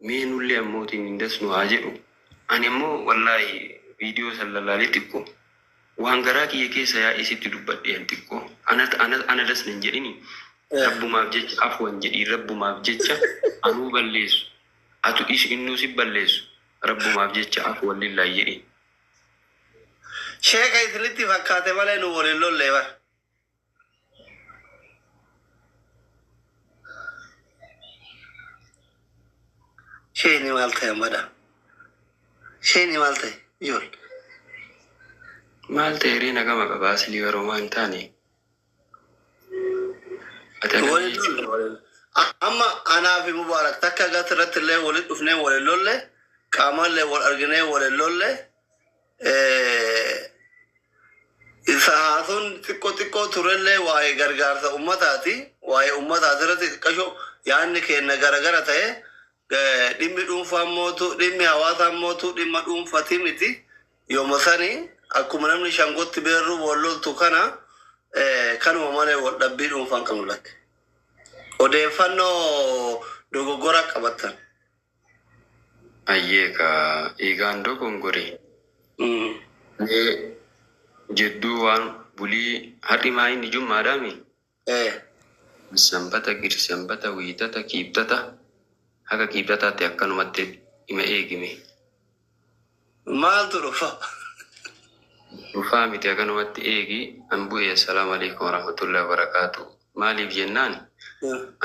Mee nullee ammootiin hin das nu haa jedhu. Ani ammoo wallaahi viidiyoo san lallaalee xiqqo waan garaa kiyya keessa yaa'ee sitti dubbadhe an xiqqo ana ana ana das nan jedhini rabbumaaf jecha afwan jedhii rabbumaaf jecha anuu balleessu atu is innuu si balleessu rabbumaaf jecha afwan lillaahi jedhi. Sheeka isinitti fakkaate malee nu waliin lollee bar. Sheeni maal ta'e ammadha? Sheeni maal ta'e ijool? Maal ta'e ree nagama qaba aslii yeroo hin taane. Ati akkana Waliin jechuun. lolle waliin. Amma anaa fi Mubaarak takka gati irratti illee waliin dhufnee waliin lolle qaamallee wal arginee waliin lolle isa haasuun xiqqoo xiqqoo turellee waa'ee gargaarsa ummataati. Waa'ee ummataati irratti xiqqasho yaadni keenya garagara ta'e dhimmi dhuunfaa mootu dhimmi hawaasaa mootu dhimma dhuunfati miti. Yooma sani akkuma namni shangotti beerruu wal loltu kana kanuma malee wal dhabbii dhuunfaan qabnu lakke. Odeeffannoo dogoggora qabattan. Ayyee kaa eegaan dogongore. Mee jedduu waan bulii har'i maa inni jummaadhaami? Sanbata gir sanbata wiixata kiibxata haga kiibxataatti akkanumatti ima eegime. Maaltu dhufa? Dhufaa miti akkanumatti eegi an bu'e assalaamu alaikum warahmatullahi wabarakaatu. Maaliif jennaan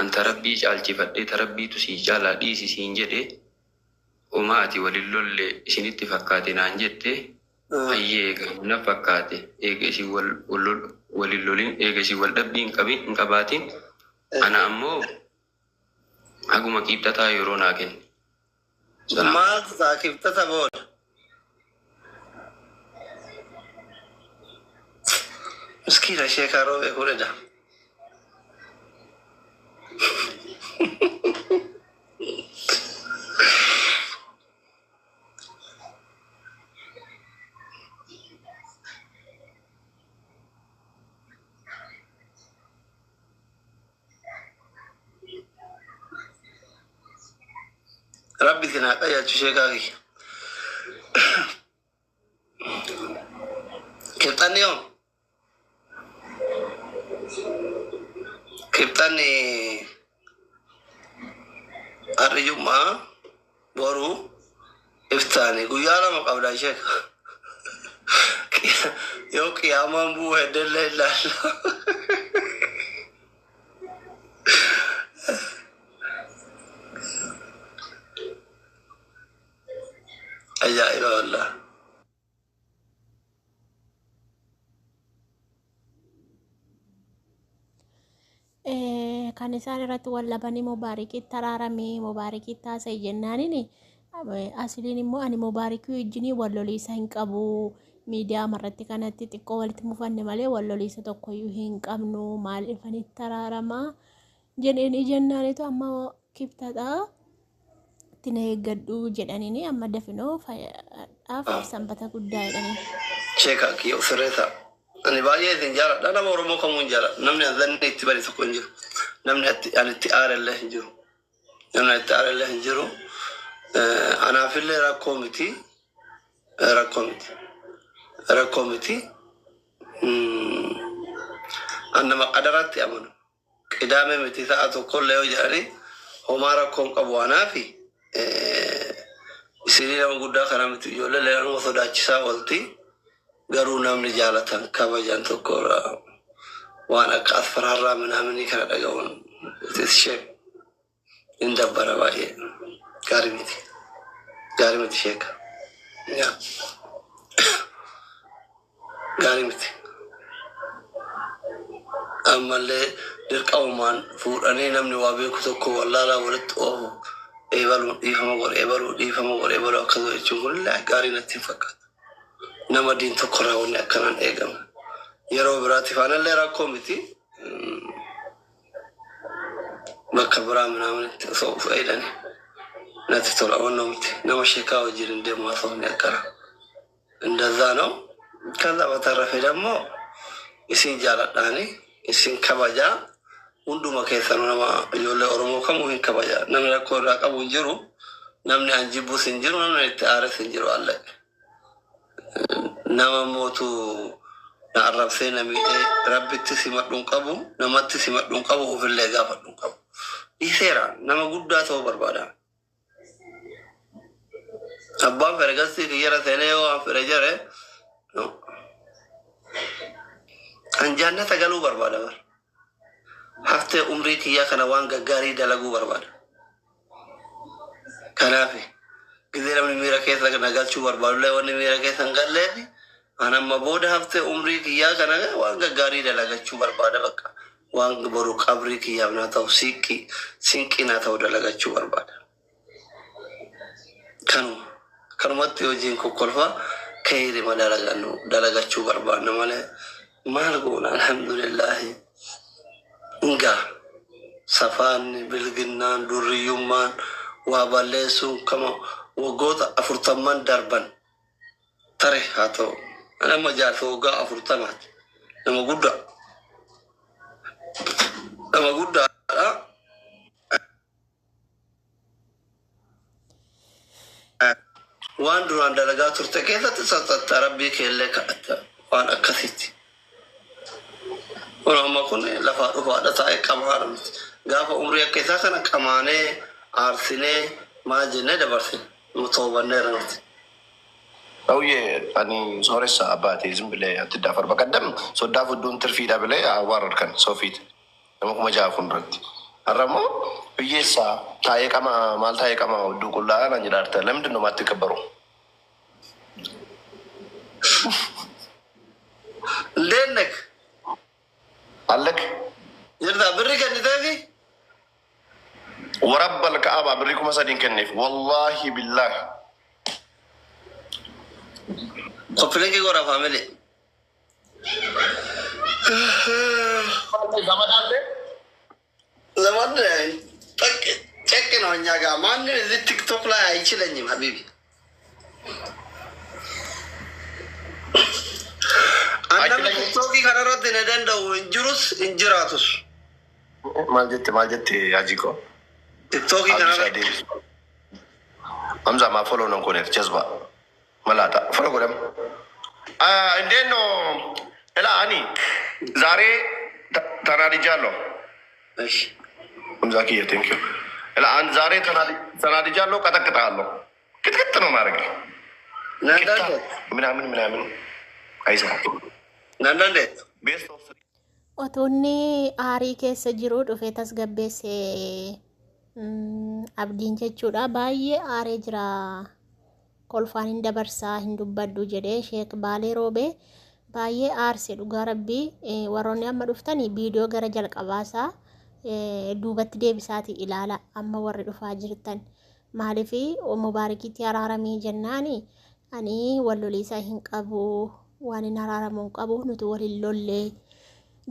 an tarabbii caalchifadhee tarabbiitu sii caalaa dhiisi siin jedhe homaa ati walin lolle isinitti fakkaate naan jette hayyee eega na fakkaate eega isin wal walin lolin eega isin wal dhabbii hin qabin hin qabaatin ana ammoo haguma qiibxataa yeroo naa kenne. Salaam. Maaltu ta'a kibxata booda? Miskiina sheekaa roobee kudhedha. Rabbi isin haa qajeelchu sheekaa kiyya. Kibxanni yoom? Kibxanni har'i jum'aa boru iftaani guyyaa lama qabda sheeka. Yoo qiyaamaan bu'u heddellee ilaalla. Ajaa'iba wallah. Kan isaan irratti wal dhabanii Mubaarikitti araarame Mubaarikitti haasa'e jennaaniin asiliin immoo ani Mubaarikii wajjinii wal loliisa hin qabu miidiyaa irratti kanatti xiqqoo walitti mufanne malee wal loliisa tokkoyyuu hin qabnu maaliifanitti araarama jedheenii jennaanitu amma kibxataa itti na eeggadhu jedhaniini amma dafinoo fayyadhaaf sanbata guddaa jedhanii. Sheeka kiyya sirreessa. Ani baay'ee isin jaaladha. Nama Oromoo kamuu hin jaaladha. Namni azanni itti bade tokko hin jiru. Namni ani itti aare illee hin jiru. Namni ani itti aare illee hin jiru. Anaafillee rakkoo miti. Rakkoo miti. Rakkoo miti. An nama qadaratti amanu. Qidaame miti sa'a tokkollee yoo jedhani homaa rakkoo hin qabu anaafi isinii nama guddaa kana miti ijoollee illee sodaachisaa oolti. Garuu namni jaalatan kabajan tokko irraa waan akka asfaraarraa minaaminii kana dhaga'uun it is shame. Hin dabbara baay'ee. Gaarii miti. Gaarii miti sheeka. Yaa. Gaarii miti. Ammallee dirqamumaan fuudhanii namni waa beeku tokko wallaalaa walitti oofu eebaluun dhiifama godhe eebaluu dhiifama godhe eebaluu akkasuma jechuun kunillee gaarii natti hin fakkaatu. Nama diin tokkorraa wanni akkanaan eegamu. Yeroo biraatiif anallee rakkoo miti. Bakka biraa minaaminitti osoo of eegani natti tola onnoo miti. Nama sheekaa wajjin hin deemu haasofni akkana. እንደዛ ነው። ከዛ በተረፈ ደግሞ isin jaaladhaani isin kabajaa hunduma keessanuu nama ijoollee Oromoo kamuu hin kabaja. Namni rakkoo irraa qabu hin jiru. Namni an jibbus hin jiru, namni itti aares hin jiru alle. Nama mootu na arrabsee na miidhee Rabbitti simadhu hin qabu, namatti simadhu hin qabu, ofillee gaafadhu hin qabu. Dhiiseera, nama guddaa ta'uu barbaada. Abbaan fedhe gastii kiyyara seenee yoo waan fedhe jedhe, no. An jannata galuu barbaada bar. Haftee umrii kiyyaa kana waan gaggaarii dalaguu barbaada. Kanaaf gizee namni miira keessa na galchuu barbaadullee wanni miira keessa hin galleef an amma booda haftee umrii kiyyaa kana waan gaggaarii dalagachuu barbaada bakka. Waan boru qabrii kiyyaaf naa ta'u, siiqqii sinqii naa ta'u dalagachuu barbaada. Kanuma. Kanumatti hojiin kokkolfaa keeyrima dalagannu dalagachuu barbaanna malee maal goona? Alhamdulillaahi. Ngaa safaanni bilginnaan durriyyummaan waa balleessuun kama waggoota 40n darban tare haa ta'u. Ani amma jaarsa waggaa 40ti. Nama guddaa. Nama guddaadha. Waan duraan dalagaa turte keessatti tsatsatta, Rabbii keellee kadhatta waan akkasiiti. Kun amma kun lafaa dhufaadha, taa'ee qamaadha miti. Gaafa umrii akka isaa kana qamaanee aarsinee maal jennee dabarsine nu toobanneerra miti. ሰውዬ ani sooressa አባቴ ዝም ብለህ አትዳፈር። በቀደም soddaa fudduun tirfiidha ብለህ አዋረድከን ሰው ፊት nama 6,000 fuulduratti. Har'a immoo hiyyeessa taa'ee qama maal taa'ee qama hudduu qullaa naan jedhaa ለምንድን ነው የማትከበረው? እንዴት ነህ? አለክ Jirta birri kenniteefi? ወረበል ከአባ birrii 3,000 kenneef wallaahi billaahi. Copy link godha, family. ዘመድ አለ። ዘመድ ጨቅ ነው እኛ ጋር ማንም እዚህ ቲክቶክ ላይ አይችለኝም። حبيبي አንዳንድ አይችለኝም። ቲክቶክ kanarratti na danda'u hin jirus hin jiraatus. Maal jette, maal jette, Haji koo? Tiktookii Abdiisaa kanarratti deebisu. Hamza maa follow nan gooneef jazba malaata follow godham. እንዴት ነው እላ አኒ ዛሬ ተናድጃለሁ። እሺ። ሀምዛ ኪየ thank you። እላ ዛሬ ተናድጃለሁ። ቀጠቅጥሃለሁ። ቅጥቅጥ ነው ማድረግ ቅጣ ናንዳንዴ ምናምን ምናምን አይሰራም። ናንዳንዴ best of three. Otoo inni aarii keessa jiruu dhufee tasgabbeesse Abdiin jechuudha. Baay'ee aaree jira. Kolfaan hin dabarsaa hin dubbaddu jedhee Sheek Baalee Roobee baay'ee aarse dhugaa Rabbii. Warroonni amma dhuftanii viidiyoo gara jalqabaasaa duubatti deebisaati ilaala amma warri dhufaa jirtan. Maaliif Mubaarakiitti araaramii jennaani ani wal loliisaa hin qabu, waan hin araaramu hin qabu, nuti wal hin lollee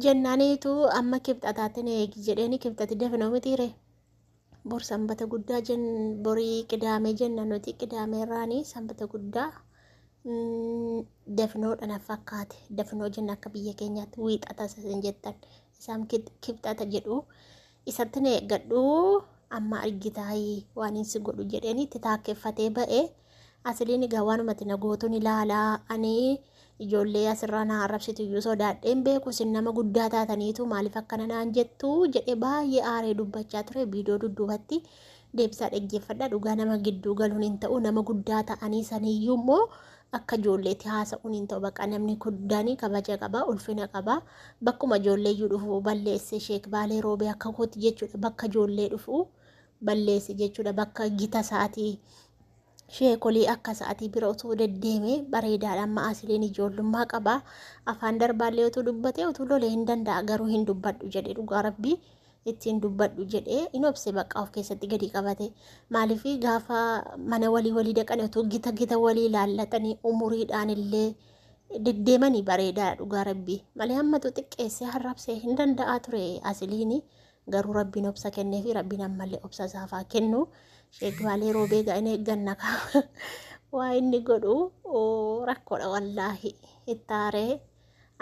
jennaaniitu amma kibxataatti na eegi jedheeni kibxati dafinoo mitiire. Bor sanbata guddaa jen, borii qidaamee jenna, nuti qidaamee irraanii sanbata guddaa dafnoodha na fakkaate. Dafnoo jenna akka biyya keenyaatti, wiixata isin jettan isaan kibxata jedhu. Isatti na eeggadhu amma argitaayii waan hin si godhu jedheeni itti taakkeeffatee ba'e. Asiliin egaa waanumatti na gootuun ilaalaa, ani ijoollee asirraa na arrabsitu iyyuu sodaadheen beeku, isin nama guddaa taataniitu maaliif akkana naan jettu jedhe baay'ee aaree dubbachaa ture. Viidiyoo dudduubatti deebisaa dhaggeeffadha. Dhugaa nama gidduu galuun hin ta'u, nama guddaa ta'anii saniyyuu immoo akka ijoolleetti haasa'uun hin ta'u. Bakka namni guddaan kabaja qaba, ulfina qaba. Bakkuma ijoollee iyyuu dhufu balleesse Sheek Baalee Roobee akka kooti jechuudha. Bakka ijoollee dhufu balleesse jechuudha. Bakka gita isaatii sheekolii akka sa'atii bira otoo deddeeme bareedaadha. Amma Asiliin ijoollummaa qaba. Afaan darbaallee otoo dubbate otoo lolee hin danda'a, garuu hin dubbadhu jedhe. Dhugaa Rabbii ittiin dubbadhu jedhee hin obse, bakka of keessatti gadi qabate. Maaliif gaafa mana walii walii dhaqan otoo gita gita walii ilaallatanii umuriidhaan illee deddeemanii bareedaadha dhugaa Rabbii malee hammatu xiqqeessee harrabsee hin danda'a ture Asiliini. Garuu Rabbiin obsa kennee fi Rabbiin ammallee obsa isaafaa kennu. Sheek Baalee Roobee gaa inni eegganna kaa waa inni godhu rakkoodha wallaahi ittaaree.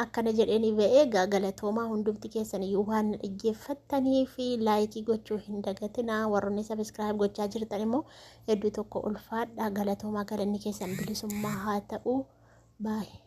Akkana jedheeni ba'ee egaa galatoomaa hundumti keessan iyyuu waan na dhaggeeffattanii fi like gochuu hin dagatinaa. Warroonni subscribe gochaa jirtan immoo hedduu tokko ulfaadha. Galatoomaa, galanni keessan bilisummaa haa ta'u. Baay'ee.